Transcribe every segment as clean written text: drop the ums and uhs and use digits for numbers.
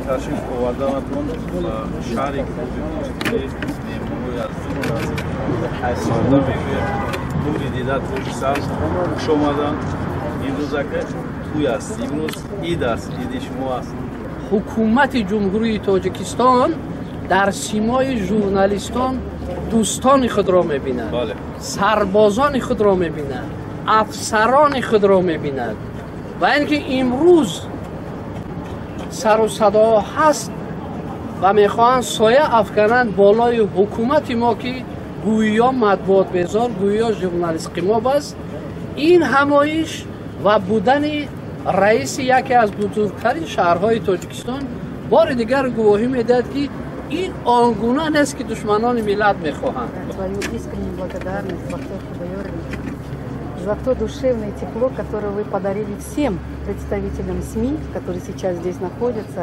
Ташриф оварданатон ба шаҳри Кӯлоби бостонӣ, меҳмонҳои аз дуру наздик истифода мегӯем. Нури дида тоҷи сар, хуш омаданд. Имрӯз ака тӯй аст, имрӯз ид аст, иди шумо аст. Ҳукумати Ҷумҳурии Тоҷикистон дар симои журналистон дӯстони худро мебинад, сарбозони худро мебинад, афсарони худро мебинад ва ин ки имрӯз сару садо ҳаст ва мехоҳанд соя афкананд болои ҳукумати мо, ки гӯё матбуот безор, гӯё журналист қимоб аст. Ин ҳамоиш ва будани раиси яке аз бузургтарин шаҳрҳои Тоҷикистон бори дигар гувоҳӣ медиҳад, ки ин он гуна нест, ки душманони миллат мехоҳанд. Свою искреннюю благодарность, Бахтиёр Худоёрович, за то душевное тепло, которое вы подарили всем представителям СМИ, которые сейчас здесь находятся.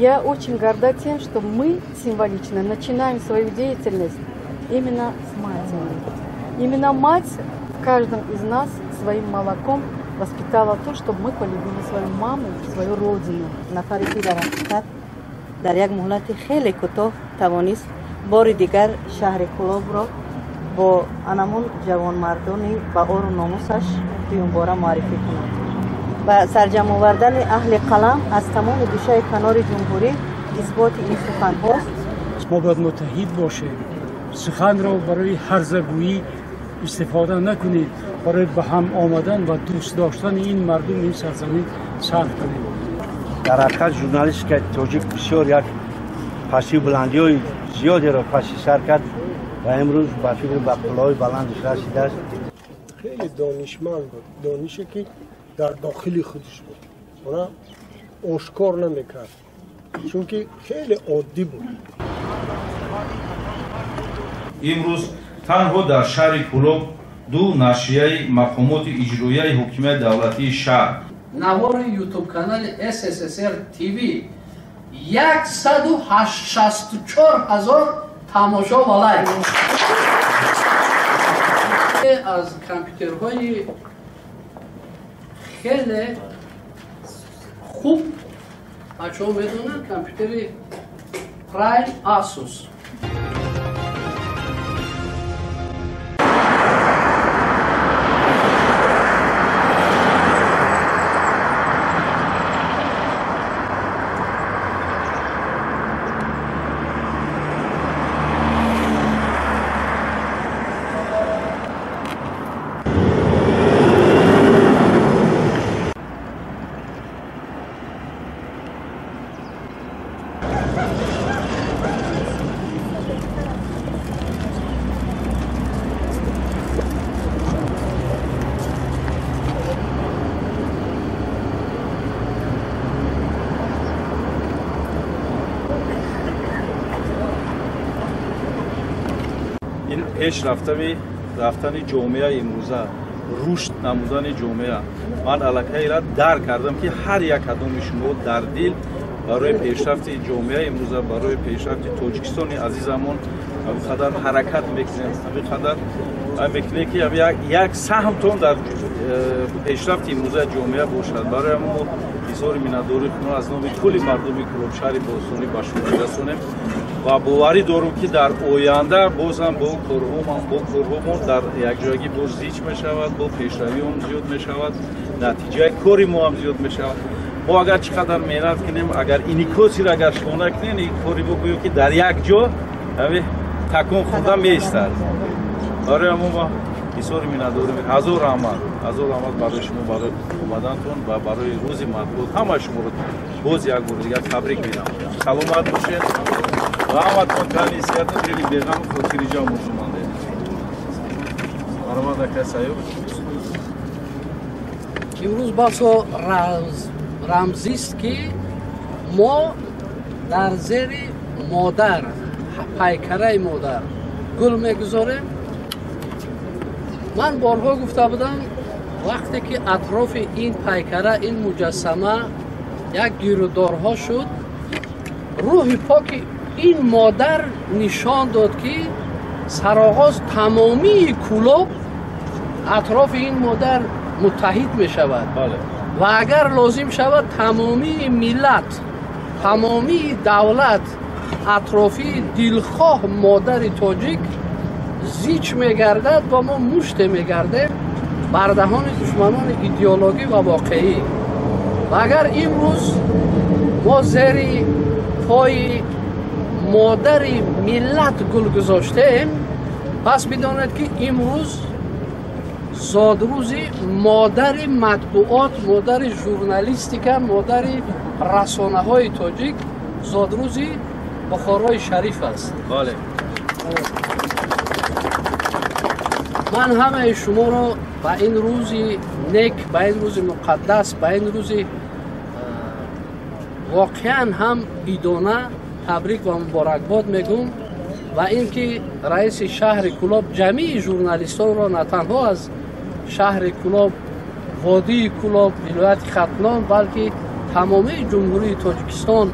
Я очень горда тем, что мы символично начинаем свою деятельность именно с матери. Именно мать в каждом из нас своим молоком воспитала то, чтобы мы полюбили свою маму, свою родину. Нафаре ки дар ҳақиқат дар як муҳлати хеле кӯтоҳ тавонист бори дигар шаҳри Кӯлобро бо анамун ҷавонмардони ба ору номусаш дуюмбора муаррифӣ кунад. Ба сарҷамъовардани аҳли қалам аз тамоми гӯшаи канори ҷумҳурӣ исботи ин суханҳост. Мо бояд муттаҳид бошем. Суханро барои ҳарзагӯӣ истифода накунед, барои ба ҳам омадан ва дӯст доштани ин мардум, ин сарзамин сарф кунед. Дар ҳақиқат журналистикаи тоҷик бисёр як пасию баландиҳои зиёдеро паси сар кард ва имрӯз ба фикр ба қуллаҳои баландаш расидааст. Хеле донишманд буд, донише ки дар дохили худаш буд, она ошкор намекард, чунки хеле оддӣ буд. Имрӯз танҳо дар шаҳри Кӯлоб ду нашрияи мақомоти иҷроияи ҳокимияти давлатии шаҳр навори ютуб канали СССР ТВ 164 ҳазор тамошо ва лайк. Аз компютерҳои хеле хуб бачаҳо медонанд, компютери Prime Asus. Ин пешрафтави рафтани ҷомеаи имрӯза, рушд намудани ҷомеа. Ман аллакайра дарк кардам, ки ҳар як кадоми шумо дар дил барои пешрафти ҷомеаи имрӯза, барои пешрафти Тоҷикистони азизамон ҳамин қадар ҳаракат мекунем, ҳамин қадар мекунем, ки як саҳмтон дар пешрафти имрӯзаи ҷомеа бошад. Барои ҳамон мо изҳори миннатдории худро аз номи кулли мардуми Кӯлоб шаҳри бостонӣ ба шумо мерасонем ва боварӣ дорам, ки дар оянда бозам бо корҳомон дар якҷоягӣ боз зич мешавад, бо пешравиам зиёд мешавад, натиҷаи кори мо ҳам зиёд мешавад. Мо агар чӣ қадар меҳнат кунем, агар инъикосиро агар шумо накунем, ин кори мо гӯё ки дар як ҷо такон хӯрда меистад. Барои ҳамон мо изҳори миннатдорӣ, ҳазор раҳмат, ҳазор раҳмат барои шумо, барои омадантон ва барои рӯзи матбуот. Ҳамаи шуморо боз як бори дигар табрик менамоям. Саломат бошед ва ҳаматон тани сиҳату дили беғаму хотириҷамъ орзумандем. Марҳамат, ака Саёб. Имрӯз басо рамзист, ки мо дар зери модар, пайкараи модар гул мегузорем. Ман борҳо гуфта будам, вақте ки атрофи ин пайкара, ин муҷассама як гирудорҳо шуд, рӯҳи поки ин модар нишон дод, ки сароғоз тамомии Кӯлоб атрофи ин модар муттаҳид мешавад ва агар лозим шавад тамомии миллат Тамомии давлат атрофи дилхоҳ модари тоҷик зич мегардад ва мо муште мегардем бар даҳони душманони идеологӣ ва воқеӣ. Ва агар имрӯз мо зери пои модари миллат гул гузоштем, пас бидонед ки имрӯз зодрӯзи модари матбуот, модари журналистика, модари расонаҳои тоҷик, зодрӯзи Бухорои Шариф аст. Бале. Ман ҳамаи шуморо ба ин рӯзи нек, ба ин рӯзи муқаддас, ба ин рӯзи воқеан ҳам идона табрик ва муборакбод мегӯм ва ин ки раиси шаҳри Кӯлоб ҷамъи журналистонро на танҳо аз шаҳри Кӯлоб, водии Кӯлоб, вилояти Хатлон, балки тамомии Ҷумҳурии Тоҷикистон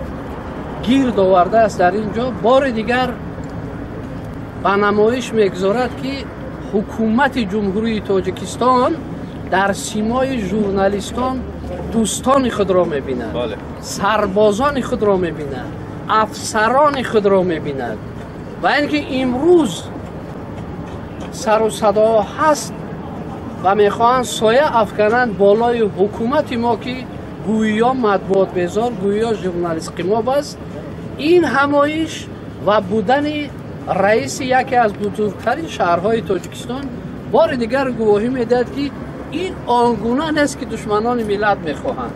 гирд овардааст дар ин ҷо, бори дигар ба намоиш мегузорад ки ҳукумати Ҷумҳурии Тоҷикистон дар симои журналистон дӯстони худро мебинад, сарбозони худро мебинад, афсарони худро мебинад. Ва ин ки имрӯз сару садо ҳаст ва мехоҳанд соя афкананд болои ҳукумати мо ки гӯё матбуот безор, гӯё журналист қимоб аст. Ин ҳамоиш ва будани раиси яке аз бузургтарин шаҳрҳои Тоҷикистон бори дигар гувоҳӣ медиҳад ки ин он гуна нест ки душманони миллат мехоҳанд.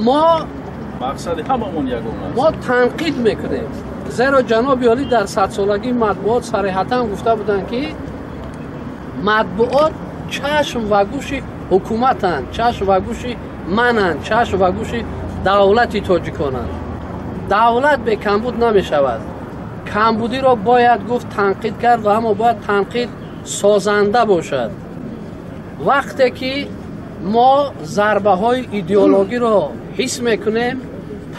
Мо мақсади ҳамамон ягона аст. Мо танқид мекунем, зеро ҷаноби олӣ дар садсолагии матбуот сариҳатан гуфта буданд ки матбуот чашм ва гӯши ҳукуматанд, чашм ва гӯши мананд, чашм ва гӯши давлати тоҷиконанд. Давлат бекамбуд намешавад. Камбудиро бояд гуфт, танқид кард ва аммо бояд танқид созанда бошад. Вақте ки мо зарбаҳои идеологиро ҳис мекунем,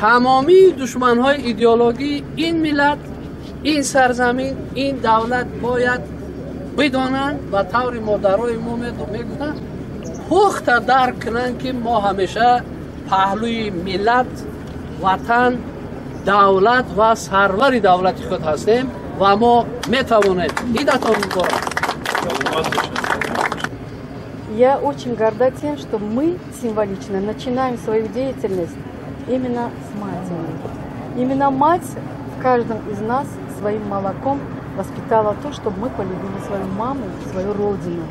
тамомии душманҳои идеологии ин миллат, ин сарзамин, ин давлат бояд бидонанд ба таври модарои мо мегуфтанд, пухта дарк кунанд ки мо ҳамеша паҳлӯи миллат, ватан, давлат ва сарвари давлати худ ҳастем ва мо метавонем. Идатон муборак. Я очень горда тем, что мы символично начинаем свою деятельность именно с матери. Именно мать в каждом из нас своим молоком воспитала то, чтобы мы полюбили свою маму, свою родину.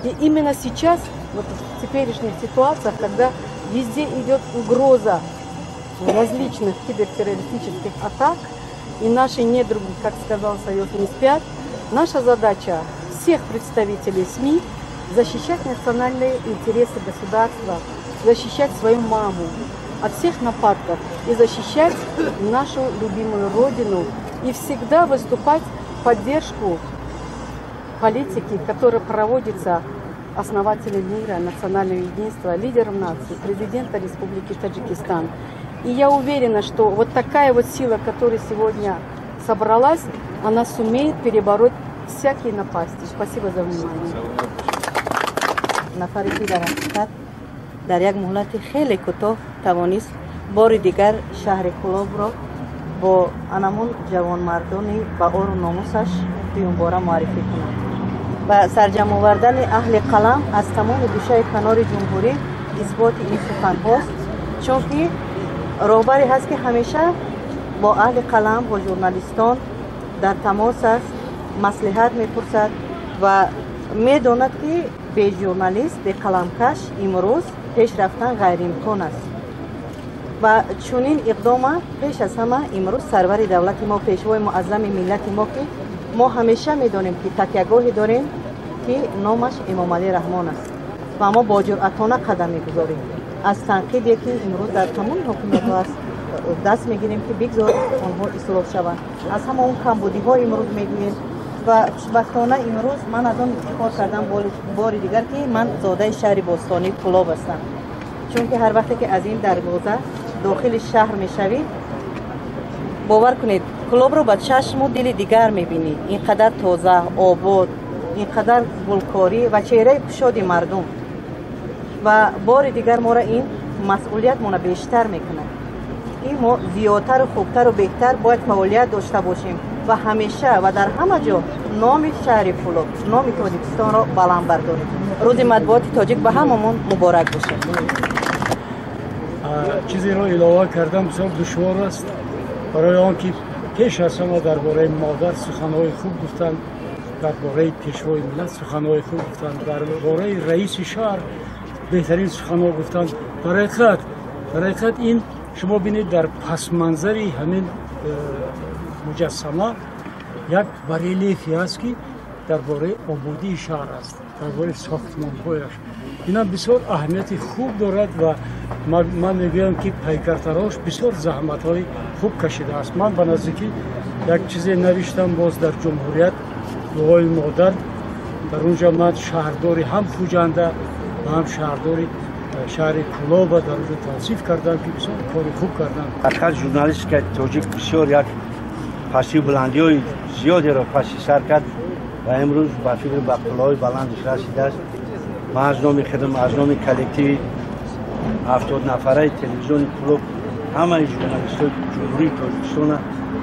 И именно сейчас, вот в теперешних ситуациях, когда везде идет угроза различных кибертеррористических атак, и наши недруги, как сказал Союз, не спят, наша задача всех представителей СМИ защищать национальные интересы государства, защищать свою маму от всех нападков и защищать нашу любимую родину и всегда выступать в поддержку политики, которая проводится основателем мира, национального единства, лидером нации, президента Республики Таджикистан. И я уверена, что вот такая вот сила, которая сегодня собралась, она сумеет перебороть всякие напасти. Спасибо за внимание. Нафаре ки дар ҳақиқат дар як муҳлати хеле кӯтоҳ тавонист бори дигар шаҳри Кӯлобро бо анамун ҷавонмардони ба ору номусаш дуюмбора муаррифӣ кунад ва сарҷамъ овардани аҳли қалам аз тамоми гӯшаи канори ҷумҳурӣ исботи ин суханҳост, чунки роҳбаре ҳаст ки ҳамеша бо аҳли қалам, бо журналистон дар тамос аст, маслиҳат мепурсад ва медонад ки бе журналист, бе қаламкаш имрӯз пеш рафтан ғайриимкон аст. Ва чунин иқдома пеш аз ҳама имрӯз сарвари давлати мо, пешвои муаззами миллати мо, ки мо ҳамеша медонем ки такягоҳе дорем ки номаш Эмомалӣ Раҳмон аст ва мо бо ҷуръатона қадам мегузорем. Аз танқиде ки имрӯз дар тамоми ҳокимиятҳо аст даст мегирем ки бигзор онҳо ислоҳ шаванд. Аз ҳама он камбудиҳо имрӯз мегӯем ва хушбахтона имрӯз ман аз он ифтихор кардам бори дигар ки ман зодаи шаҳри бостонии Кӯлоб ҳастам, чунки ҳар вақте ки аз ин дарвоза дохили шаҳр мешавӣ, бовар кунед, Кӯлобро ба чашму дили дигар мебинӣ. Ин қадар тоза, обод, ин қадар гулкорӣ ва чеҳраи кушоди мардум. Ва бори дигар моро ин масъулият мона бештар мекунад. Ки мо зиёдтару хубтару беҳтар бояд фаъолият дошта бошем ва ҳамеша ва дар ҳама ҷо номи шаҳри Кӯлоб, номи Тоҷикистонро баланд бардорем. Рӯзи матбуоти тоҷик ба ҳамамон муборак бошад. Чизеро илова кардам бисёр душвор аст, барои он ки пеш аз ҳама дар бораи модар суханҳои хуб гуфтанд, дар бораи пешвои миллат суханҳои хуб гуфтанд, дар бораи раиси шаҳр беҳтарин суханҳо гуфтанд. Дар ҳақиқат ин шумо бинед, дар пасманзари ҳамин муҷассама як барельефе аст, ки дар бораи ободии шаҳр аст, дар бораи сохтмонҳояш. Инам бисёр аҳамияти хуб дорад ва ман мегӯям, ки пайкартарош бисёр заҳматҳои хуб кашидааст. Ман ба наздикӣ як чизе навиштам боз дар ҷумҳурият, дуои модар. Дар он ҷо ман шаҳрдори ҳам Хуҷанда ва ҳам шаҳрдори шаҳри Кӯлоба дар он ҷо тавсиф кардам, ки бисёр кори хуб кардам. Ҳақиқат журналистикаи тоҷик бисёр як пасти баландиҳои зиёдеро паси сар кард ва имрӯз ба фикр ба қуллаҳои баландаш расидааст. Ман аз номи худам, аз номи коллективи 70 нафараи телевизиони Кӯлоб ҳамаи журналистҳои ҷумҳурии Тоҷикистонро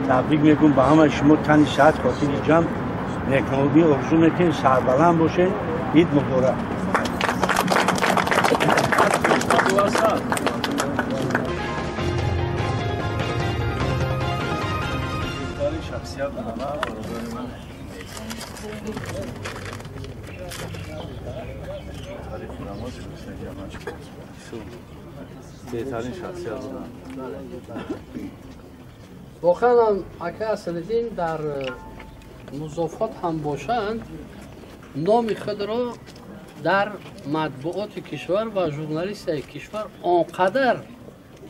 табрик мекунам. Ба ҳамаи шумо тани саҳат, хотири ҷамъ, некномӣ орзу мекунем. Сарбаланд бошед. Ид муборак. بهترین شخصیت بودن. واقعا ака Аслиддин дар музофот ҳам бошанд, номи худро дар матбуоти кишвар ва журналистаи кишвар он қадар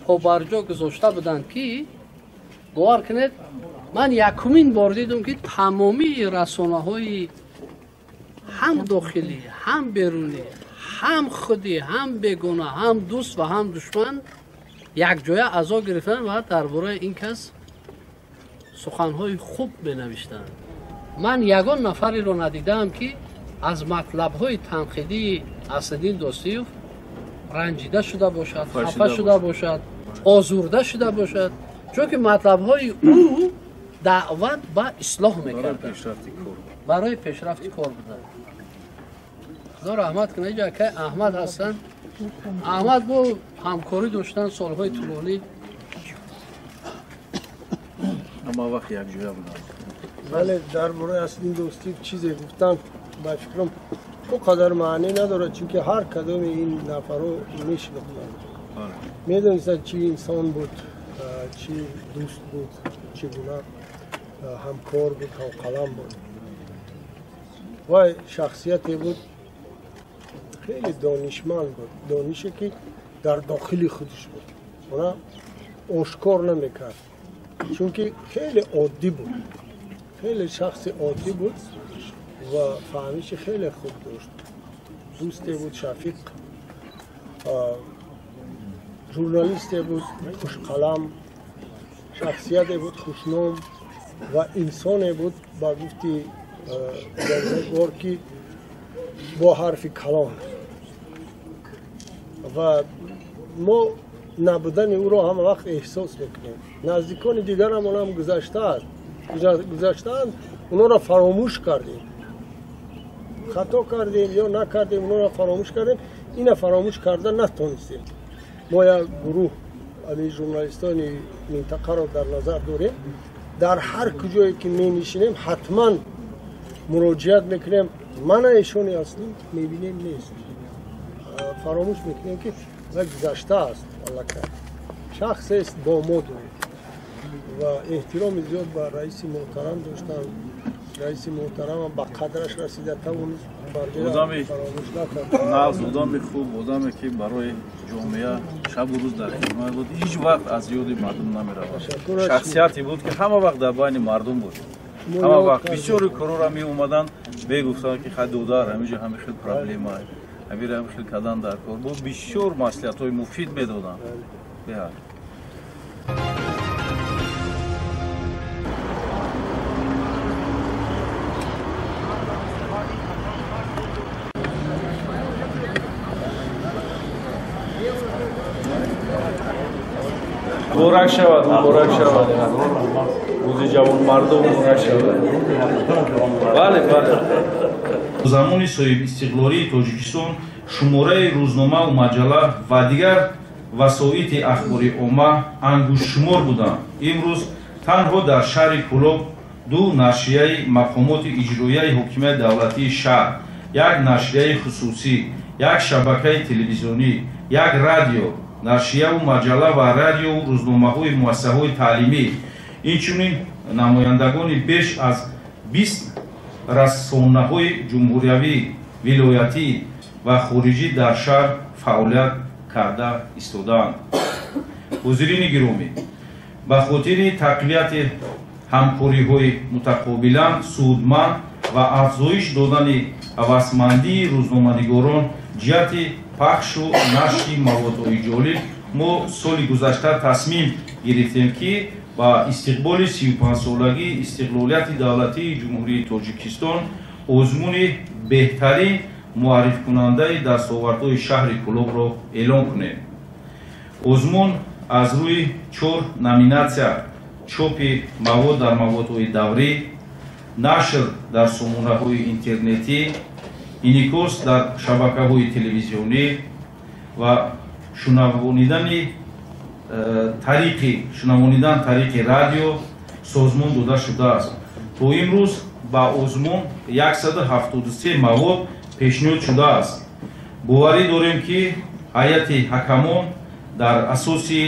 побарҷо гузошта буданд, ки бовар кунед, ман якумин бор дидум, ки тамомии расонаҳои ҳам дохилӣ, ҳам берунӣ, ҳам худӣ, ҳам бегона, ҳам дӯст ва ҳам душман якҷоя аъзо гирифтанд ва дар бораи ин кас суханҳои хуб менавиштанд. Ман ягон нафареро надидаам, ки аз матлабҳои танқидии Аслиддин Дӯстиев ранҷида шуда бошад, хафа шуда бошад, озурда шуда бошад, чунки матлабҳои ӯ даъват ба ислоҳ мекард, барои пешрафти кор буданд. Худо раҳмат кунад, инҷо акай Аҳмад ҳастанд. Аҳмад бо ҳамкорӣ доштан солҳои тӯлонӣ. Ҳама вақт якҷоя буданд. Бале, дар бораи Аслиддин Дӯстиев чизе гуфтам, ба фикрам он қадар маънӣ надорад, чунки ҳар кадоми ин нафарро мешинохтанд, медонистанд чӣ инсон буд, чӣ дӯст буд, чӣ гуна ҳамкор буд, ҳамқалам буд. Вай шахсияте буд, хеле донишманд буд, донише ки дар дохили худаш буд, она ошкор намекард, чунки хеле оддӣ буд, хеле шахси оддӣ буд ва фаҳмиши хеле хуб дошт. Дӯсте буд шафиқ, журналисте буд хушқалам, шахсияте буд хушном ва инсоне буд, ба гуфти бор ки бо ҳарфи калон. Ва мо набудани ӯро ҳама вақт эҳсос мекунем. Наздикони дигарамон ҳам гузаштаанд, онҳоро фаромӯш кардем, хато кардем ё накардем, онҳоро фаромӯш кардем. Ина фаромӯш карда натонистем. Мо як гурӯҳ ами журналистони минтақаро дар назар дорем. Дар ҳар куҷое ки менишинем, ҳатман муроҷиат мекунем. Мана эшони аслӣ мебинем, нест. Фаромӯш мекунем, ки гузаштааст, аллакай шахсест бо мо дорем ва эҳтироми зиёд ба раиси муҳтарам доштам. Раиси муҳтарамам ба қадраш расида тавонист, фаромӯш накард. Нағз, одами хуб, одаме ки барои ҷомеа шабу рӯз дар хидмат буд, ҳеҷ вақт аз ёди мардум намеравад. Шахсияте буд, ки ҳама вақт дар байни мардум буд. Ҳама вақт бисёри корора меомаданд, мегуфтанд, ки хай додар, ҳаминҷо ҳамин хел проблема, ҳамин ҳамин хел кардан дар кор. Бо бисёр маслиҳатҳои муфид медоданд. Беҳад. Муборак шавад, муборак шавад. Рӯзи ҷавонмардон муборак шавад. Бале, бале. Замони соҳибистиқлолии Тоҷикистон шумораи рӯзномаву маҷалла ва дигар васоити ахбори омма ангуштшумор буданд. Имрӯз танҳо дар шаҳри Кӯлоб ду нашрияи мақомоти иҷроияи ҳокимияти давлатии шаҳр, як нашрияи хусусӣ, як шабакаи телевизионӣ, як радио, нашрияву маҷалла ва радиову рӯзномаҳои муассисаҳои таълимӣ, инчунин намояндагони беш аз 20 расонаҳои ҷумҳуриявӣ, вилоятӣ ва хориҷӣ дар шаҳр фаъолият карда истодаанд. Ҳозирини гиромӣ, ба хотири тақвияти ҳамкориҳои мутақобилан судманд ва афзоиш додани ҳавасмандии рӯзноманигорон ҷиҳати пахшу нашри маводҳои ҷолиб мо соли гузашта тасмим гирифтем, ки ба истиқболи 35-солагии истиқлолияти давлатии Ҷумҳурии Тоҷикистон озмуни беҳтарин муаррифкунандаи дастовардҳои шаҳри Кӯлобро эълон кунем. Озмун аз рӯи 4 номинатсия: чопи мавод дар маводҳои даврӣ, нашр дар сомонаҳои интернетӣ, инъикос дар шабакаҳои телевизионӣ ва шунавонидан тариқи радио созмон дода шудааст. То имрӯз ба озмун 173 мавод пешниҳод шудааст. Боварӣ дорем, ки ҳайати ҳакамон дар асоси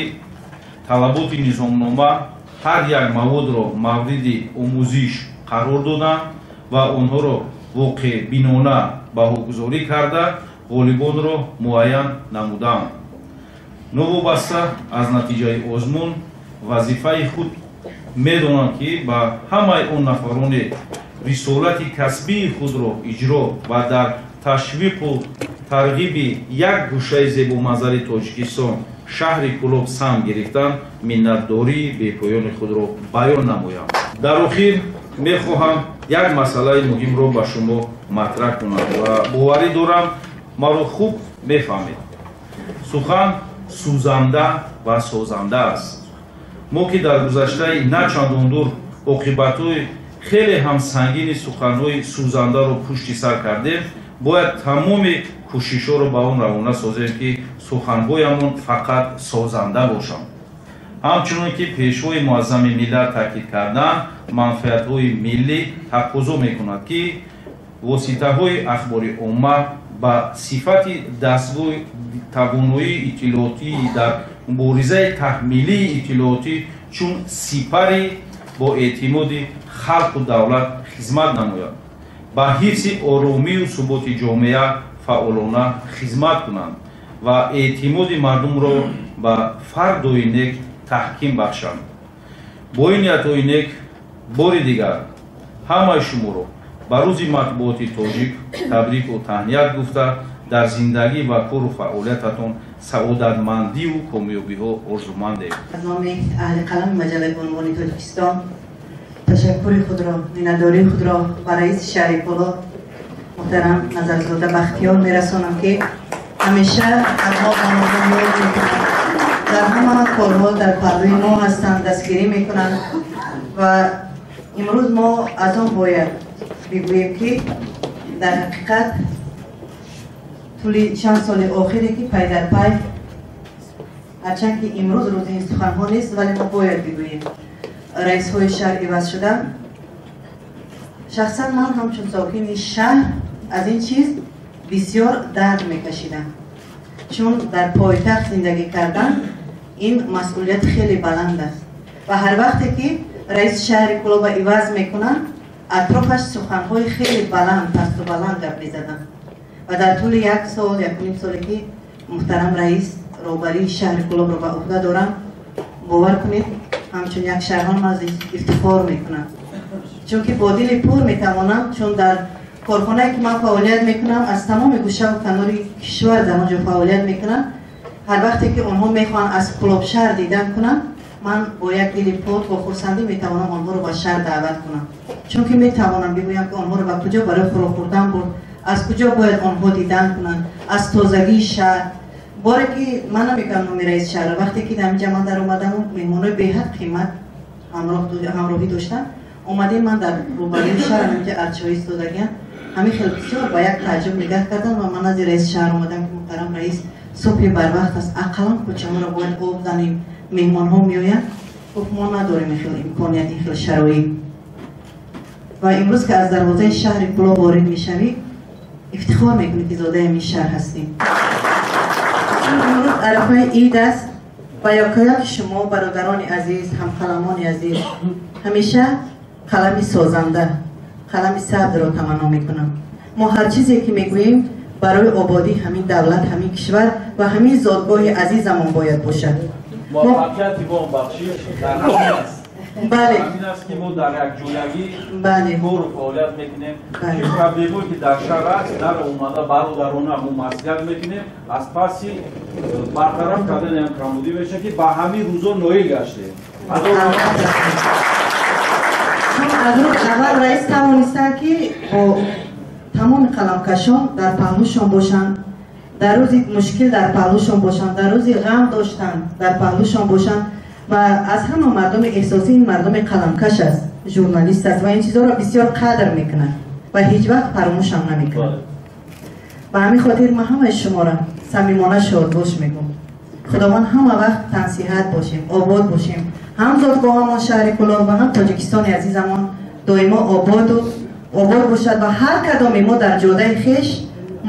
талаботи низомнома ҳар як маводро мавриди омӯзиш қарор доданд ва онҳоро воқеъбинона баҳогузорӣ карда ғолибонро муайян намуданд. Новобаста аз натиҷаи озмун вазифаи худ медонам, ки ба ҳамаи он нафароне рисолати касбии худро иҷро ва дар ташвиқу тарғиби як гӯшаи зебоманзари Тоҷикистон шаҳри Кӯлоб саҳм гирифтан миннатдории бепоёни худро баён намоям. Дар охир мехоҳам як масъалаи муҳимро ба шумо матраҳ кунам ва боварӣ дорам маро хуб мефаҳмед. Сухан сӯзанда ва созанда аст. Мо ки дар гузаштаи на чандон дур оқибатҳои хеле ҳам сангини суханҳои сӯзандаро пушти сар кардем, бояд тамоми кӯшишҳоро ба он равона созем, ки суханҳоямон фақат созанда бошанд. Ҳамчунон ки пешвои муаззами миллат таъкид карданд, манфиатҳои миллӣ тақозо мекунад, ки воситаҳои ахбори омма ба сифати дастгоҳи тавоноии иттилоотӣ дар муборизаи таҳмилии иттилоотӣ чун сипари бо эътимоди халқу давлат хизмат намояд, ба ҳифзи оромию суботи ҷомеа фаъолона хизмат кунанд ва эътимоди мардумро ба фардои нек таҳким бахшанд. Бо ин ниятҳои нек бори дигар ҳамаи шуморо ба рӯзи матбуоти тоҷик табрику таҳният гуфта, дар зиндагӣ ва кору фаъолиятатон саодатмандию комёбиҳо орзумандем. Аз номи аҳли қалами маҷаллаи бонувони Тоҷикистон ташаккури худро, миннатдории худро ба раиси шаҳри Кӯлоб муҳтарам Назарзода Бахтиёр мерасонам, ки ҳамеша аз мо бонувон ёд мекунанд, дар ҳама корҳо дар паҳлӯи мо ҳастанд, дастгирӣ мекунанд ва имрӯз мо аз он бояд бигӯем, ки дар ҳақиқат тӯли чанд соли охире ки пай дар пай, ҳарчанд ки имрӯз рӯзи ин суханҳо нест, вале мо бояд бигӯем, раисҳои шаҳр иваз шуданд. Шахсан ман ҳамчун сокини шаҳр аз ин чиз бисёр дард мекашидам, чун дар пойтахт зиндагӣ кардан ин масъулият хеле баланд аст ва ҳар вақте ки раиси шаҳри Кӯлоба иваз мекунанд, атрофаш суханҳои хеле баланд, пасту баланд гап мезаданд ва дар тӯли як сол, якуним соле ки муҳтарам раис роҳбарии шаҳри Кӯлобро ба уҳда дорам, бовар кунед, ҳамчун як шаҳрванд ман аз ифтихор мекунам, чунки бо дили пур метавонам, чун дар корхонае ки ман фаъолият мекунам, аз тамоми гӯшаву канори кишвар дар он ҷо фаъолият мекунам. Ҳар вақте ки онҳо мехоҳанд аз Кӯлоб шаҳр дидан кунанд, ман бо як дили пок бо хурсандӣ метавонам онҳоро ба шаҳр даъват кунам, чунки метавонам бигӯям, ки онҳоро ба куҷо барои хӯрок хӯрдан бурд, аз куҷо бояд онҳо дидан кунанд, аз тозагии шаҳр. Боре ки ман намекунам номи раиси шаҳр, вақте ки дар инҷа ман дар омадам, меҳмонои беҳад қимат ҳамроҳӣ доштам, омадем ман дар рӯбарӯи шаҳр ҳаминҷа арчаҳо истодагиам, ҳамин хел бисёр ба як тааҷҷуб нигаҳ кардам ва ман назди раиси шаҳр омадам ки муҳтарам раис, субҳи барвақт аст, ақаллан кӯчаҳоро бояд об занем, меҳмонҳо меоянд. Гуфт мо надорем ин хел имконият, ин хел шароит. Ва имрӯз ки аз дарвозаи шаҳри Кӯлоб ворид мешавӣ, ифтихор мекунӣ ки зодаи ҳамин шаҳр ҳастем. Имрӯз арафаи ид аст ва якояки шумо бародарони азиз, ҳамқаламони азиз, ҳамеша қалами созанда, қалами сабзро таманно мекунам. Мо ҳар чизе ки мегӯем барои ободии ҳамин давлат, ҳамин кишвар ва ҳамин зодгоҳи азизамон бояд бошад. Муваффақияти мо бахшиш дар ҳамин аст. Бале. Ҳамин аст ки мо дар якҷоягӣ бале кору фаъолият мекунем. Ки проблемое ки дар шаҳр аст, дар омада бародарона мо маслиҳат мекунем, аз паси бартараф кардани ҳам камбудӣ мешавад ки ба ҳамин рӯзо ноил гаштем. Аз рӯзи аввал раис тавонистанд ки бо тамоми қаламкашон дар паҳлӯшон бошанд, дар рӯзи мушкил дар паҳлӯшон бошанд, дар рӯзи ғам доштанд дар паҳлӯшон бошанд ва аз ҳама мардуми эҳсосӣ ин мардуми қаламкаш аст, журналист аст ва ин чизҳоро бисёр қадр мекунад ва ҳеҷ вақт фаромӯшам намекунад. Ба ҳамин хотир ман ҳамаи шуморо самимона шодбош мегӯм. Худованд ҳама вақт тансиҳат бошем, обод бошем. Ҳам зодгоҳамон шаҳри Кӯлоб ва ҳам Тоҷикистони азизамон доимо ободу обод бошад ва ҳар кадоме мо дар ҷодаи хеш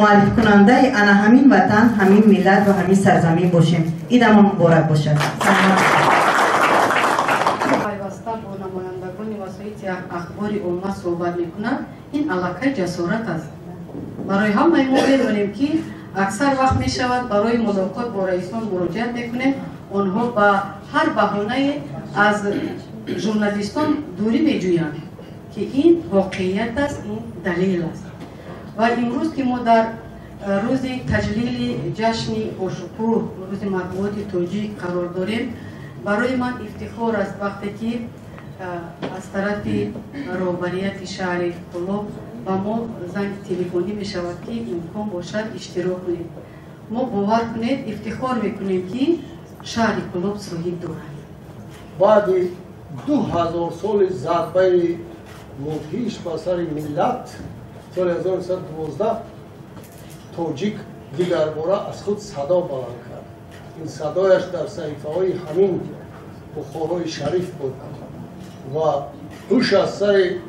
муаррифкунандаи ана ҳамин ватан, ҳамин миллат ва ҳамин сарзамин бошем. Идамон муборак бошад. Пайваста бо намояндагони васоити ахбори омма суҳбат мекунад, ин аллакай ҷасорат аст. Барои ҳамаи мо медонем ки аксар вақт мешавад барои мулоқот бо раисон муроҷиат мекунем, онҳо ба ҳар баҳонае аз журналистон дурӣ меҷӯянд ки ин воқеият аст, ин далел аст. Ва имрӯз ки мо дар рӯзи таҷлили ҷашни бошукӯҳ, рӯзи матбуоти тоҷик қарор дорем, барои ман ифтихор аст вақте ки аз тарафи роҳбарияти шаҳри Кӯлоб ба мо занги телефонӣ мешавад ки имкон бошад иштирок кунем. Мо бовар кунед, ифтихор мекунем ки шаҳри Кӯлоб соҳиб дорад. Баъди 2000 соли зарбаи мудҳиш ба сари миллат, соли 1912 тоҷик дигарбора аз худ садо баланд кард. Ин садояш дар саҳифаҳои ҳамин Бухорои шариф буд ва ҳуш аз сари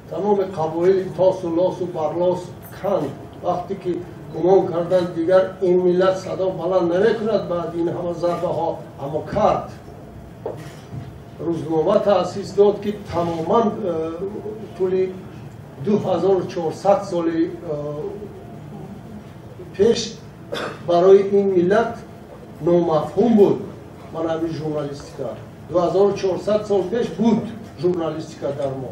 тамоми қабоили тосу лосу барлос канд. Вақте ки гумон карданд дигар ин миллат садо баланд намекунад баъди ин ҳама зарбаҳо, аммо кард. Рӯзнома таъсис дод ки тамоман тӯли 2400 соли пеш барои ин миллат номафҳум буд. Ман ҳамин журналистика 2400 сол пеш буд журналистика дар мо.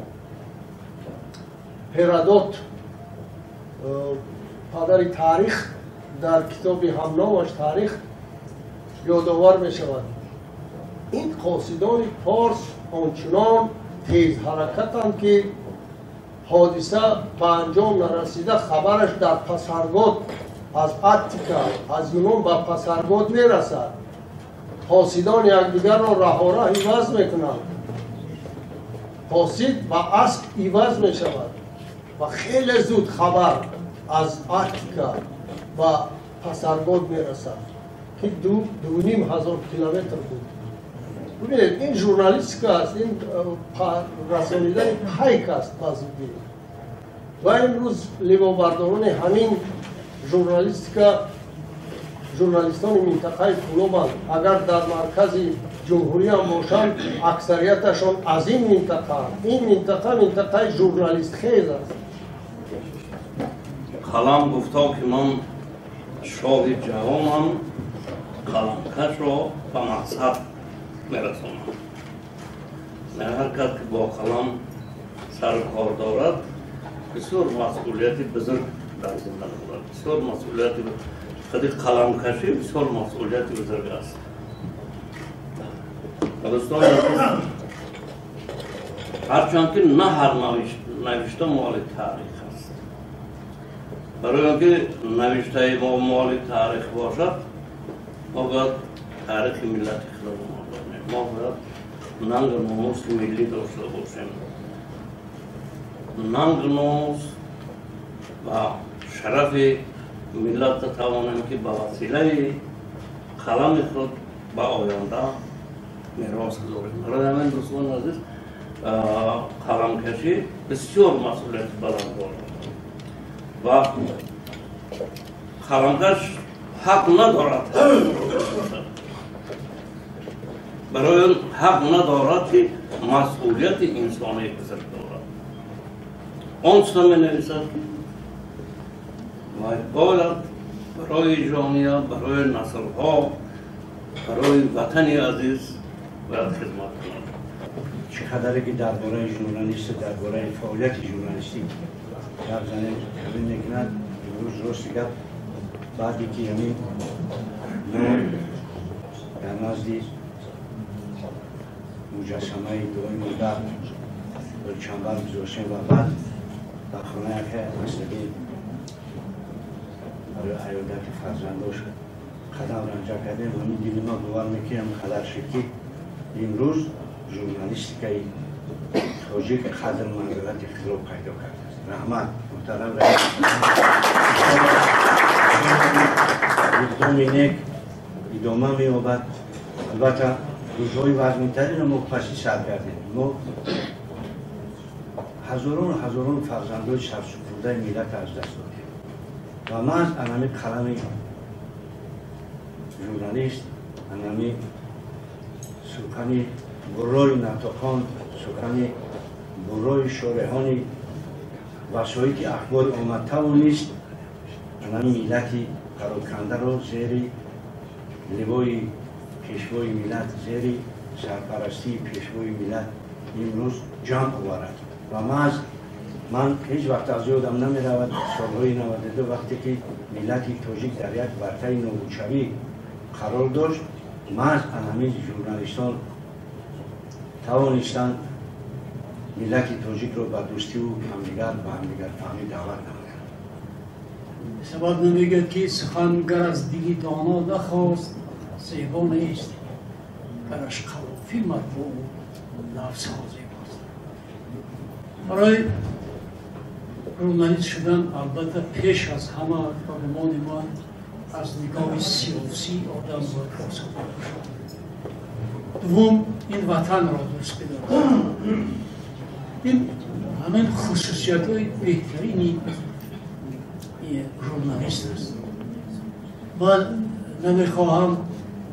Ҳеродот, падари таърих, дар китоби ҳамномаш Таърих ёдовар мешавад. Ин қосидони порс ончунон тезҳаракатанд ки ҳодиса ба анҷом нарасида хабараш дар Пасаргод аз Аттика, аз Юнон ба Пасаргод мерасад. Қосидон якдигарро раҳораҳ иваз мекунанд. Қосид ба асп иваз мешавад ва хеле зуд хабар аз Аттика ба Пасаргод мерасад ки 2500 километр буд. Бубинед, ин журналистика аст, ин расонидани пайк аст ба зудӣ. Ва имрӯз ливобардорони ҳамин журналистика журналистони минтақаи Кӯлобанд. Агар дар маркази ҷумҳуриям бошанд, аксарияташон аз ин минтақа. Ин минтақа минтақаи журналистхез аст. Қалам гуфто ки ман шоҳи ҷаҳонам, қаламкашро ба мақсад мерасонам. Ҳар кас ки бо қалам сару кор дорад, бисёр масъулияти бузург дар зинда дорад. Бисёр масъулияти худи қаламкашӣ бисёр масъулияти бузург аст. Дӯстони азиз, ҳарчанд ки на ҳар навишта моли таърих аст. Барои он ки навиштаи мо моли таърих бошад, Мо бояд таърихи миллати худамонро донем. Мо бояд нангу номуси миллӣ дошта бошем. Нангу номус ва шарафи миллатро тавонем ки ба василаи қалами худ ба оянда мерос гузорем. Барои ҳамин, дӯстони азиз, қаламкашӣ бисёр масъулияти баланд дорад ва қаламкаш ҳақ надорад, барои он ҳақ надорад ки масъулияти инсонии бузург дорад. Он чиза менависад ки вай бояд барои ҷомеа, барои наслҳо, барои ватани азиз бояд хизмат кунад. Чӣ қадаре ки дар бораи журналист, дар бораи фаъолияти журналистӣ гап занем, камин мекунад. Имрӯз рости гап, баъде ки ҳамин мо дар назди муҷассамаи дуои модар чанбар гузоштем ва баъд ба хонаи акай Аслиддин барои аёдати фарзандош қадам ранҷа кардем, ҳамин дили ма бовар мекунам қадар шуд ки имрӯз журналистикаи тоҷик қадр манзилати худро пайдо кардааст. Раҳмат, муҳтарам раис. Иқдоми нек идома меёбад. Албатта, рӯзҳои вазнинтаринро мо паси сар кардем. Мо ҳазорон ҳазорон фарзандои сарсупурдаи миллат аз даст додем ва маҳз анами қалами журналист, анами сухани буррои натоқон, сухани буррои шореҳони васоити ахбори омма тавонист анами миллати парокандаро зери ливои пешвои миллат, зери сарпарастии пешвои миллат имрӯз ҷамъ оварад. Ва маҳз ман ҳеҷ вақт аз ёдам намеравад солҳои 92, вақте ки миллати тоҷик дар як вартаи нобудшавӣ қарор дошт, маҳз анҳамин журналистон тавонистанд миллати тоҷикро ба дӯстиву ҳамдигар ба ҳамдигарфаҳмӣ даъват намоянд. Сабаб намегӯяд ки сухан гар аз дили доно нахост, зебо нест, гараш қалофи матбуу лафзҳо зебост. Барои журналист шудан албатта пеш аз ҳама ба гумони ман аз нигоҳи сиёсӣ одам бояд посухгӯ бошад. Дуввум, ин ватанро дӯст бидорад. Ин ҳамин хусусиятҳои беҳтарини журналист аст. Ман намехоҳам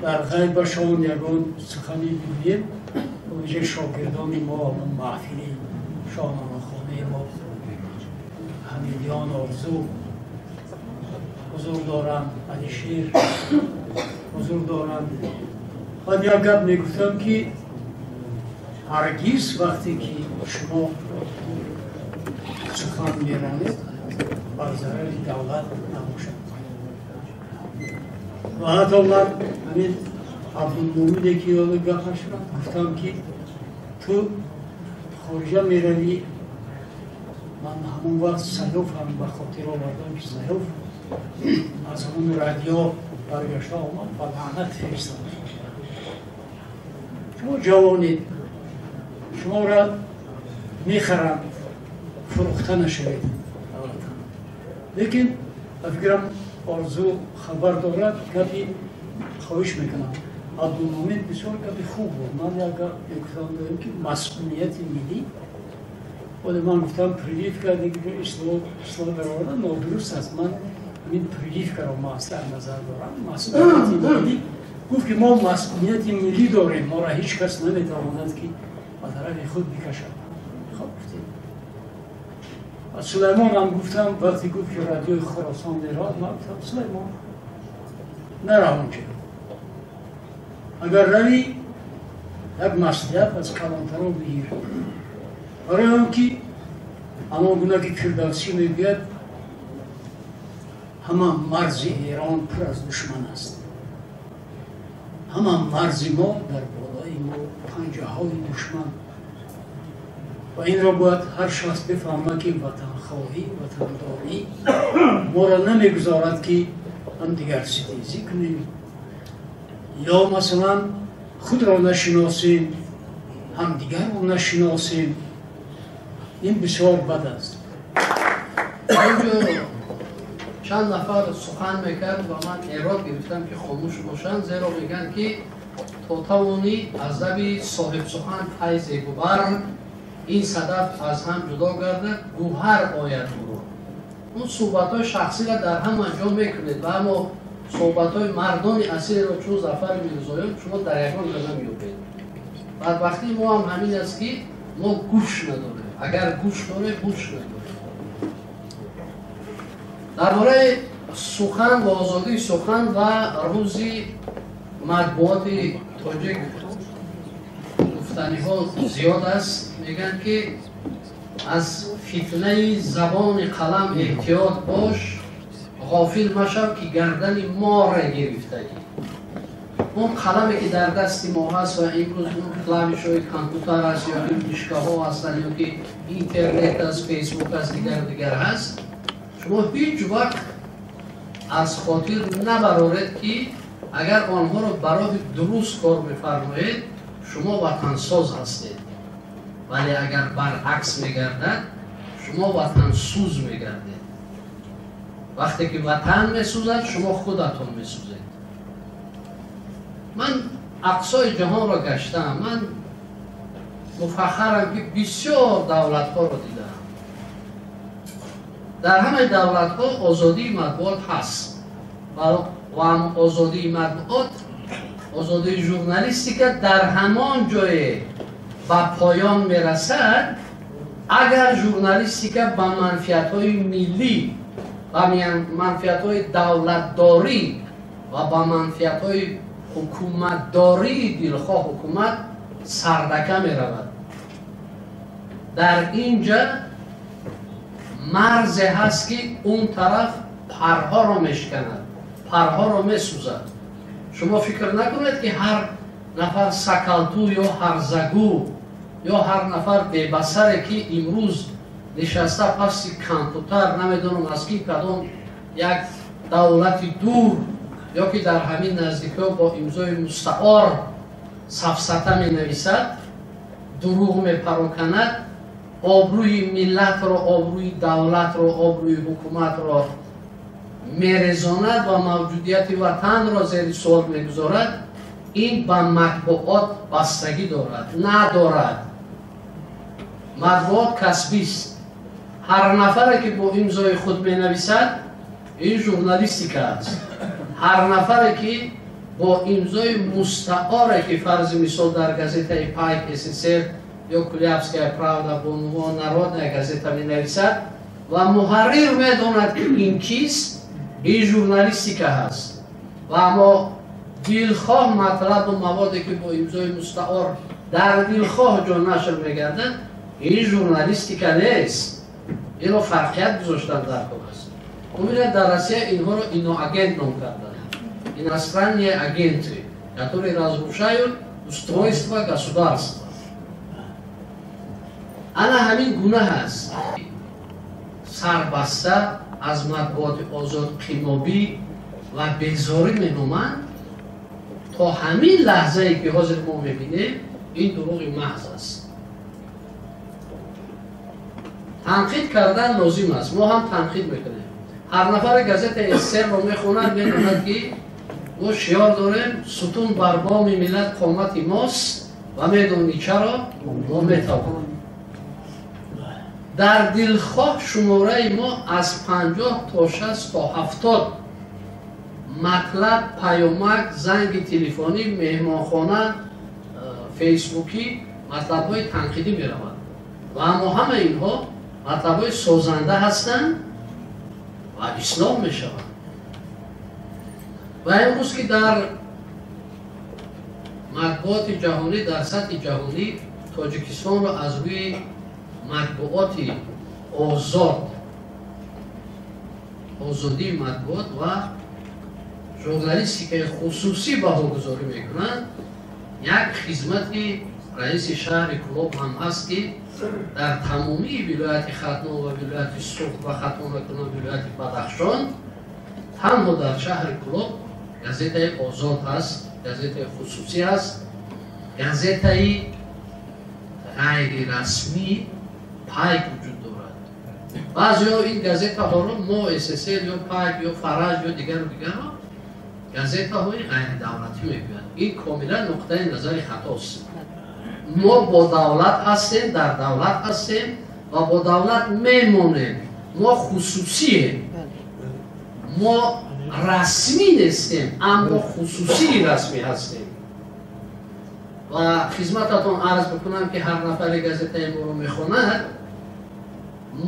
дар ғайбашон ягон сухане бигӯем. Вижа шогирдони мо, маҳфили шоҳномахонаи мо, Ҳамидиён Орзу ҳузур доранд, Алишер ҳузур доранд. Ман як гап мегуфтам ки ҳаргиз вақте ки шумо сухан меронед, бар зарари давлат набошад. Ва ҳатто ман ҳамин Абдулмумине ки ёди гапаш рафт, гуфтам ки ту хориҷа меравӣ. Ман ҳамон вақт Саёф ҳам ба хотир овардам ки Саёф аз ҳамон радио баргашта омад ва лаънат фиристод. Шумо ҷавонед, шуморо мехаранд, фурӯхта нашавед давлатан. Лекин ба фикрам Орзу хабар дорад, гапи хоҳиш мекунам. Абдулмумин бисёр гапи хуб буд. Ман як гап мегуфтам доим ки масъулияти миллӣ. Оне ман гуфтам прививка ислоҳ даровардан нодуруст аст. Ман ҳамин прививкаро дар назар дорам. Масъулияти миллӣ. Гуфт ки мо масъулияти миллӣ дорем, моро ҳеҷ кас наметавонад ки ба тарафи худ бикашад. Хоб гуфтем. Ва Сулаймон ҳам гуфтам, вақте гуфт ки радиои Хуросон меравад, ман гуфтам Сулаймон нарав онҷо. Агар равӣ, як маслиҳат аз калонтаро бигир. Барои он ки ҳамон гуна ки Фирдавсӣ мегӯяд, ҳама марзи Эрон пур аз душман аст. Ҳама марзи мо дар болои мо панҷаҳои душман. Ва инро бояд ҳар шахс бифаҳмад ки ватанхоҳӣ, ватандорӣ моро намегузорад ки ҳамдигар ситезӣ кунем, Ё масалан худро нашиносем, ҳамдигарро нашиносем, ин бисёр бад аст. Инҷо чанд нафар сухан мекард ва ман эрод гирифтам, ки хомӯш бошанд, зеро мегӯянд, ки то тавонӣ аз лаби соҳибсухан файзе губар, ин садаф аз ҳам ҷудо гардад, гӯҳар ояд ӯро. Он суҳбатҳои шахсиро дар ҳама ҷо мекунед, ва аммо суҳбатҳои мардони асилро чун Зафари Мирзоён шумо дар ягон ҷо намеёбед. Бадбахтии мо ҳам ҳамин аст, ки мо гӯш надорем. Агар гӯш дорем, гӯш надорем. Дар бораи сухан ва озодии сухан ва рӯзи матбуоти тоҷик гуфтаниҳо зиёд аст. Мегӯянд, ки аз фитнаи забони қалам эҳтиёт бош, ғофил машав, ки гардани море гирифтаӣ. Он қаламе, ки дар дасти мо ҳаст ва имрӯз он клавишҳои компютер аст, ё ки мишкаҳо ҳастанд, ё ки интернет аст, фейсбук аст, дигару дигар ҳаст, шумо ҳеҷ вақт аз хотир набароред, ки агар онҳоро ба роҳи дуруст кор мефармоед, шумо ватансоз ҳастед, вале агар баръакс мегардад, шумо ватансӯз мегардед. Вақте ки ватан месӯзад, шумо худатон месӯзед. Ман ақсои ҷаҳонро гаштаам, ман муфаххарам, ки бисёр давлатҳоро дидаам. Дар ҳамаи давлатҳо озодии матбуот ҳаст ва озодии матбуот, озодии журналистика дар ҳамон ҷое ба поён мерасад, агар журналистика ба манфиатҳои миллӣ, ба манфиатҳои давлатдорӣ ва ба манфиатҳои ҳукуматдории дилхоҳ ҳукумат сардака меравад. Дар ин ҷа марзе ҳаст, ки он тараф парҳоро мешиканад, парҳоро месӯзад. Шумо фикр накунед, ки ҳар нафар сакалту ё ҳарзагӯ ё ҳар нафар бебасаре, ки имрӯз нишаста паси компютер, намедонам аз ки кадом як давлати дур ё ки дар ҳамин наздикиҳо бо имзои мустаор сафсата менависад, дурӯғ мепароканад, обрӯи миллатро, обрӯи давлатро, обрӯи ҳукуматро мерезонад ва мавҷудияти ватанро зери суол мегузорад, ин ба матбуот бастагӣ дорад? Надорад. Матбуот касбист. Ҳар нафаре, ки бо имзои худ менависад, ин журналистика аст. Ҳар нафаре, ки бо имзои мустаоре, ки фарзи мисол дар газетаи Пайк СССР ё Кулябская правда бо унвон Народная газета менависад ва муҳаррир медонад, ки ин кист, ин журналистика ҳаст. Ва аммо дилхоҳ матлабу маводе, ки бо имзои мустаор дар дилхоҳ ҷо нашр мегардад, ин журналистика нест. Инро фарқият гузоштан дар кор аст. Бубинед, дар Россия инҳоро иноагент ном карданд, иностранные агенты, которые разрушают устройство государства. Ана ҳамин гунаҳ аст. Сарбаста аз матбуоти озод қимобӣ ва безорӣ меноманд. То ҳамин лаҳзае, ки ҳозир мо мебинем, ин дурӯғи маҳз аст. Танқид кардан лозим аст, мо ҳам танқид мекунем. Ҳар нафаре газетаи СССРро мехонад, медонад, ки мо шиёр дорем: сутун бар боми миллат қомати мост ва медонӣ чаро мо метавонем. Дар дилхоҳ шумораи мо аз 50 то 60 то 70 матлаб, паёмак, занги телефонӣ, меҳмонхона, фейсбукӣ матлабҳои танқидӣ меравад ва аммо ҳама инҳо матлабҳои созанда ҳастанд ва ислоҳ мешаванд. Ва имрӯз, ки дар матбуоти ҷаҳонӣ, дар сатҳи ҷаҳонӣ Тоҷикистонро аз рӯи матбуоти озод, озодии матбуот ва журналистикаи хусусӣ баҳогузорӣ мекунанд, як хизмати раиси шаҳри Кӯлоб ҳам ҳаст, ки дар тамомии вилояти Хатлон ва вилояти Суғд ва хато накунам вилояти Бадахшон танҳо дар шаҳри Кӯлоб газетаи озод ҳаст. газетаи хусусӣ аст, газетаи ғайрирасмӣ Пайк вуҷуд дорад. Баъзеҳо ин газетаҳоро мо СССР ё Пайк ё Фараҷ ё дигару дигарро газетаҳои ғайридавлатӣ мегӯянд. Ин комилан нуқтаи назари хатост. Мо бо давлат ҳастем, дар давлат ҳастем ва бо давлат мемонем. Мо хусусием, мо расмӣ нестем, аммо хусусии расмӣ ҳастем. Ва хизмататон арз бикунам, ки ҳар нафаре газетаи моро мехонад,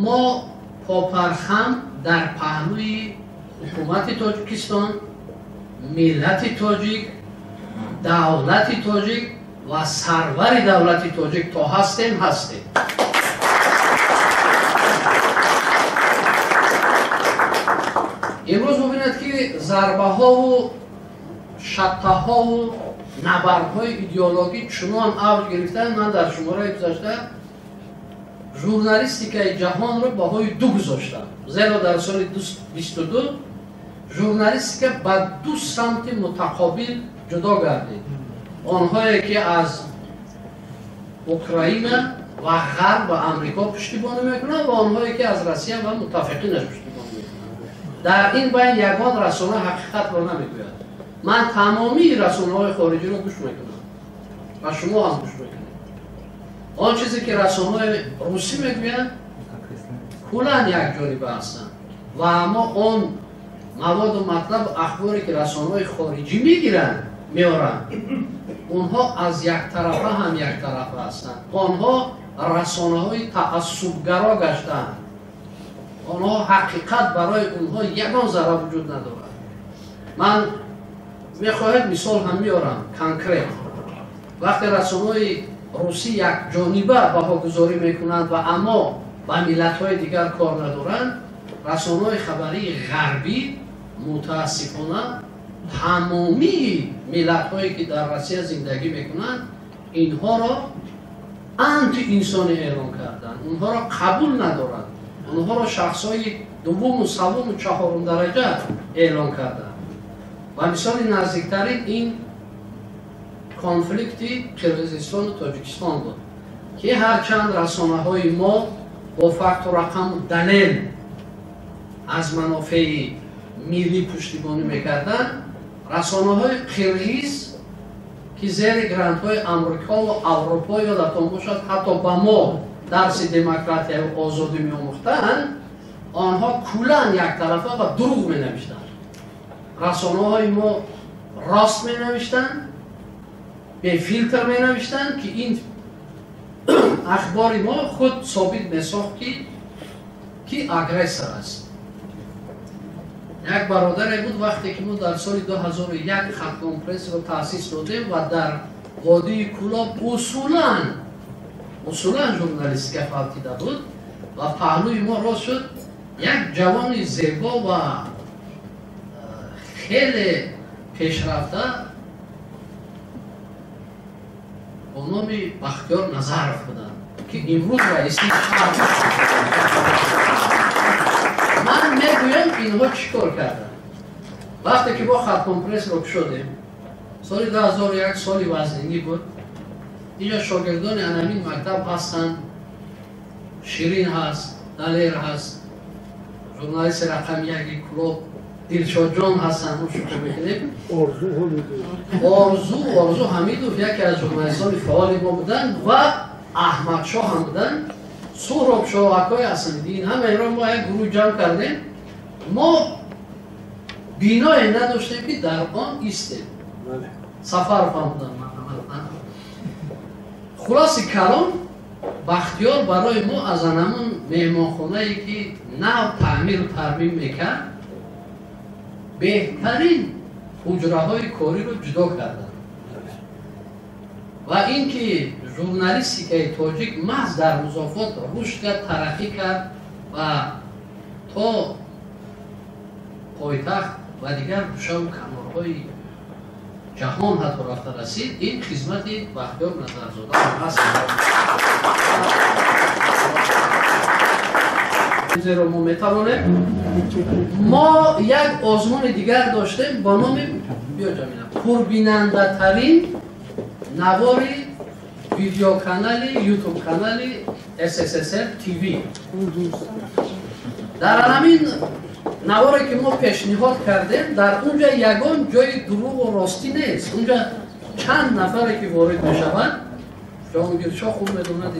мо попархам дар паҳлӯи ҳукумати Тоҷикистон, миллати тоҷик, давлати тоҷик ва сарвари давлати тоҷик то ҳастем ҳастем. Имрӯз бубинед, ки зарбаҳову шаттаҳову набардҳои идеологӣ чунон авҷ гирифтанд. Ман дар шумораи гузашта журналистикаи ҷаҳонро баҳои ду гузоштам, зеро дар соли 22 журналистика ба ду самти мутақобил ҷудо гардид. Онҳое ки аз Украина ва Ғарб ва Амрико пуштибонӣ мекунанд ва онҳое ки аз Россия ва муттафиқинаш пуштибонӣ мекунанд. Дар ин байн ягон расона ҳақиқатро намегӯяд. Ман тамомии расонаҳои хориҷиро гӯш мекунам ва шумо ҳам гӯш мекунед. Он чизе ки расонаҳои русӣ мегӯянд, куллан якҷониба ҳастанд ва аммо он маводу матлабу ахборе ки расонаҳои хориҷӣ мегиранд, меоранд, онҳо аз яктарафа ҳам яктарафа ҳастанд. Онҳо расонаҳои таассубгаро гаштаанд. Онҳо ҳақиқат барои онҳо ягон зарра вуҷуд надорад. Ман мехоҳед мисол ҳам меорам конкрет. Вақте расонаҳои русӣ якҷониба баҳогузорӣ мекунанд ва аммо ба миллатҳои дигар кор надоранд, расонаҳои хабарии ғарбӣ мутаассифона тамомии миллатҳое ки дар Россия зиндагӣ мекунанд, инҳоро антиинсонӣ эълон карданд, онҳоро қабул надоранд, онҳоро шахсҳои дуввуму севуму чаҳорум дараҷа эълон карданд. Ва мисоли наздиктарин ин конфликти Қирғизистону Тоҷикистон буд, ки ҳарчанд расонаҳои мо бо факту рақаму далел аз манофеи миллӣ пуштибонӣ мекарданд, расонаҳои қирғиз ки зери грантҳои Амрико ва Аврупо ёдатон бошад, ҳатто ба мо дарси демократияю озодӣ меомӯхтанд, онҳо куллан яктарафа ва дурӯғ менавиштанд. Расонаҳои мо рост менавиштанд, бефилтр менавиштанд, ки ин ахбори мо худ собит месохт, ки агрессор аст. Як бародаре буд, вақте ки мо дар соли 2001 Хатлон Прессро таъсис додем ва дар водии Кӯлоб усулан журналистика фавтида буд ва паҳлӯи мо рост шуд як ҷавони зебо ва хеле пешрафта бо номи Бахтиёр Назаров буданд, ки имрӯз раиси шаҳр. Ман мегӯям, инҳо чӣ кор карданд. Вақте ки мо Хатлон Прессро кушодем, соли 2001 соли вазнинӣ буд. Инҷо шогирдони анамин мактаб ҳастанд, Ширин ҳаст, Далер ҳаст, журналисти рақами яки Кӯлоб Дилшодҷон ҳастанд, мо шукр мекунем. Орзу Ҳамидов яке аз журналистони фаъоли мо буданд ва Аҳмадшоҳ ҳам буданд, Суҳробшоҳ, акои Ҳасаниддин, ҳама инро мо як гурӯҳ ҷамъ кардем. Мо биное надоштем, ки дар он истем. Сафаров ҳам буданд. Хулоси калом, Бахтиёр барои мо аз анамон меҳмонхонае ки нав таъмиру тармим мекард, беҳтарин ҳуҷраҳои кориро ҷудо карданд. Ва ин ки журналистикаи тоҷик маҳз дар музофот рушд кард, тараққӣ кард ва то пойтахт ва дигар гӯшаву канорҳои ҷаҳон ҳатто рафта расид, ин хизмати Бахтиёр Назарзода ҳаст. Зеро мо метавонем. Мо як озмуни дигар доштем ба номи пурбинандатарин навори видеоканали ютуб-канали СССР ТВ. Дар ҳамин наворе ки мо пешниҳод кардем, дар унҷа ягон ҷои дурӯғу ростӣ нест. Унҷа чанд нафаре ки ворид мешавад, Ҷонгиршоҳ хуб медонад,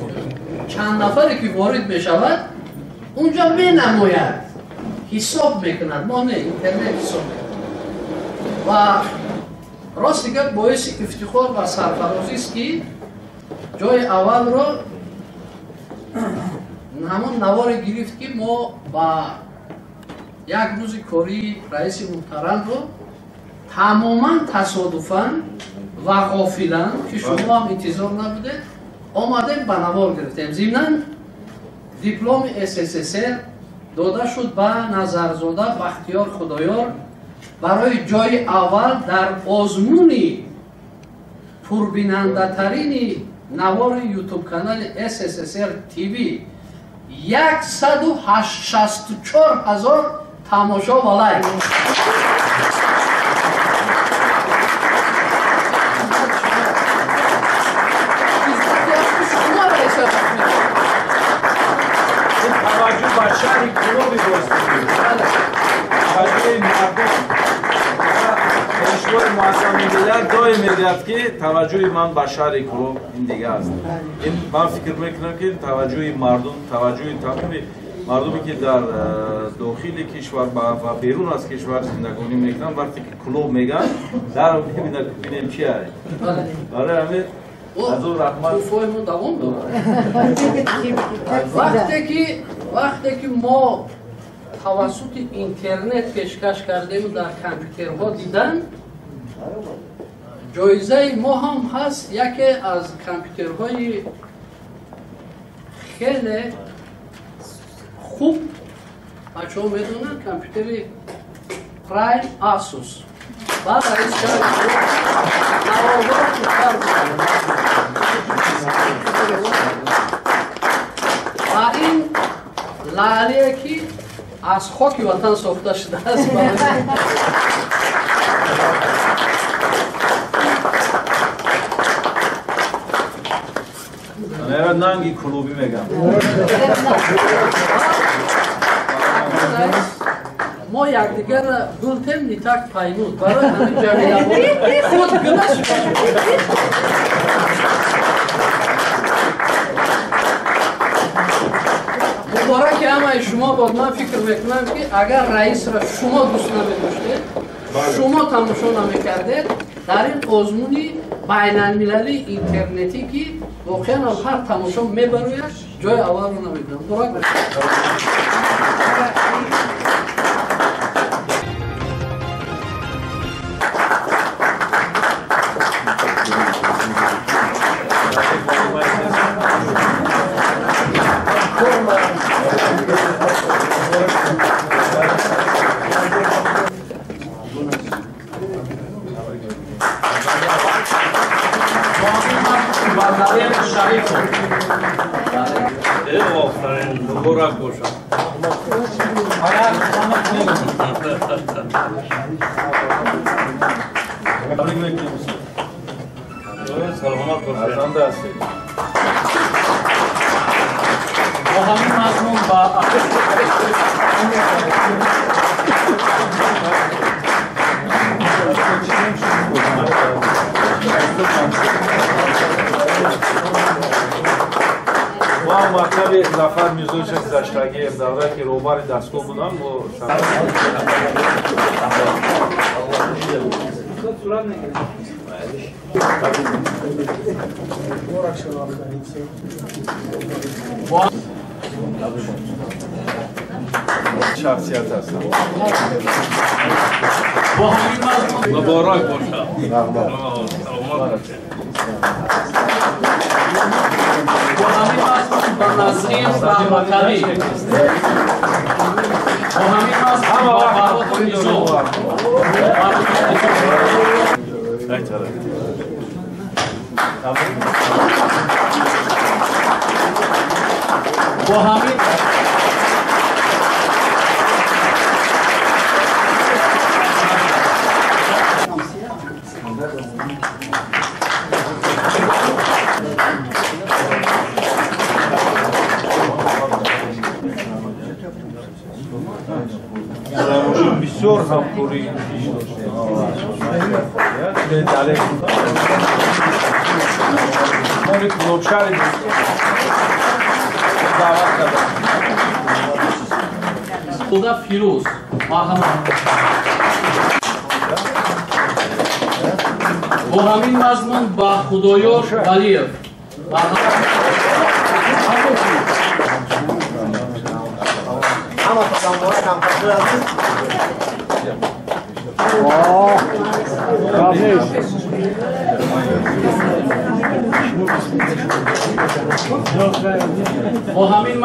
чанд нафаре ки ворид мешавад, унҷа менамояд, ҳисоб мекунад. Мо не, интернет ҳисоб мекунад. Ва рости гап боиси ифтихор ва сарфарозист, ки ҷои аввалро ҳамон наворе гирифт, ки мо ба як рӯзи кории раиси муҳтарамро тамоман тасодуфан ва ғофилан, ки шумо ҳам интизор набудед, омадем ба навор гирифтем. Зимнан дипломи СССР дода шуд ба Назарзода Бахтиёр Худоёр барои ҷои аввал дар озмуни пурбинандатарини навори ютуб-канали СССР ТВ 164 000 тамошо ва лайк. Таваҷҷӯҳ ба шаҳри Кӯлоби таваҷҷӯҳи мардум. Пешвои муаззами миллат доим мегӯяд, ки таваҷҷӯҳи ман ба шаҳри Кӯлоб ин дига аст. Ин ман фикр мекунам, ки таваҷҷӯҳи мардум, таваҷҷӯҳи тамоми мардуме, ки дар дохили кишвар ва берун аз кишвар зиндагонӣ мекунанд, вақте ки Кӯлоб мегӯянд, дар бинем чи аст. Барои ҳамин аз ӯ раҳмат. Туфои мо давом дорад. Вақте ки мо тавассути интернет пешкаш кардему дар компютерҳо дидан, ҷоизаи мо ҳам ҳаст яке аз компютерҳои хеле хуб, бачаҳо медонанд, компютери Prime Asus. Баъд аз наворҳо хубтар ва ин лаълие, ки аз хоки ватан сохта шудааст. Нанги Кӯлобӣ мегам. Мо якдигарро гултем, не так паймуд. Барои ҳамин ҷамила худ гула шуд. Мубораки ҳамаи шумо бод. Ман фикр мекунам, ки агар раисро шумо дӯст намедоштед, шумо тамошо намекардед, дар ин озмуни байналмилалии интернетӣ, ки воқеан ҳар тамошо мебарояд, ҷои аввалро намедиҳам. Муборак бошад. Муборак бошад. Саломат бошед. Бо ҳамин мазмун ба мо мактаби Зафар Мирзоевич гузаштагием, даврае ки роҳбари дастгоҳ будам, мо шахсият ҳастам. Бо ҳамин мазмун муборак бошад. Саломат бошед. Бо ҳамин мазмун ба Назрин Раҳматалӣ, бо ҳамин мазмун ба Фарҳоду Низом. Бо ҳамин ҳамкорӣ доштем. Моли Кулобшаҳри даъват кардам. Худа Фирӯз, марҳамат. Бо ҳамин мазмун ба Худоёр Валиев, марҳамат. Бо ҳамин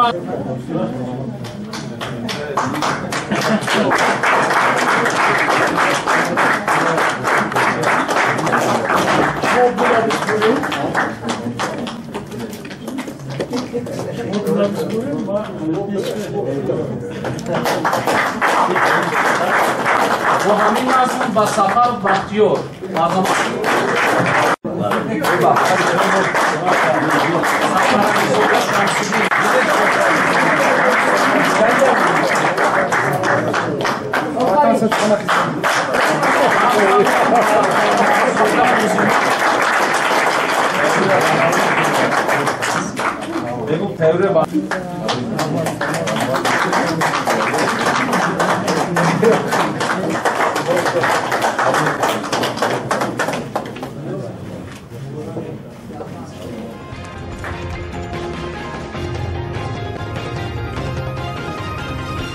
бо ҳамин мазмун ба Сафар Бахтиёр, марҳамат. Сафарализода Шамсиддин. Бегу тайёре ба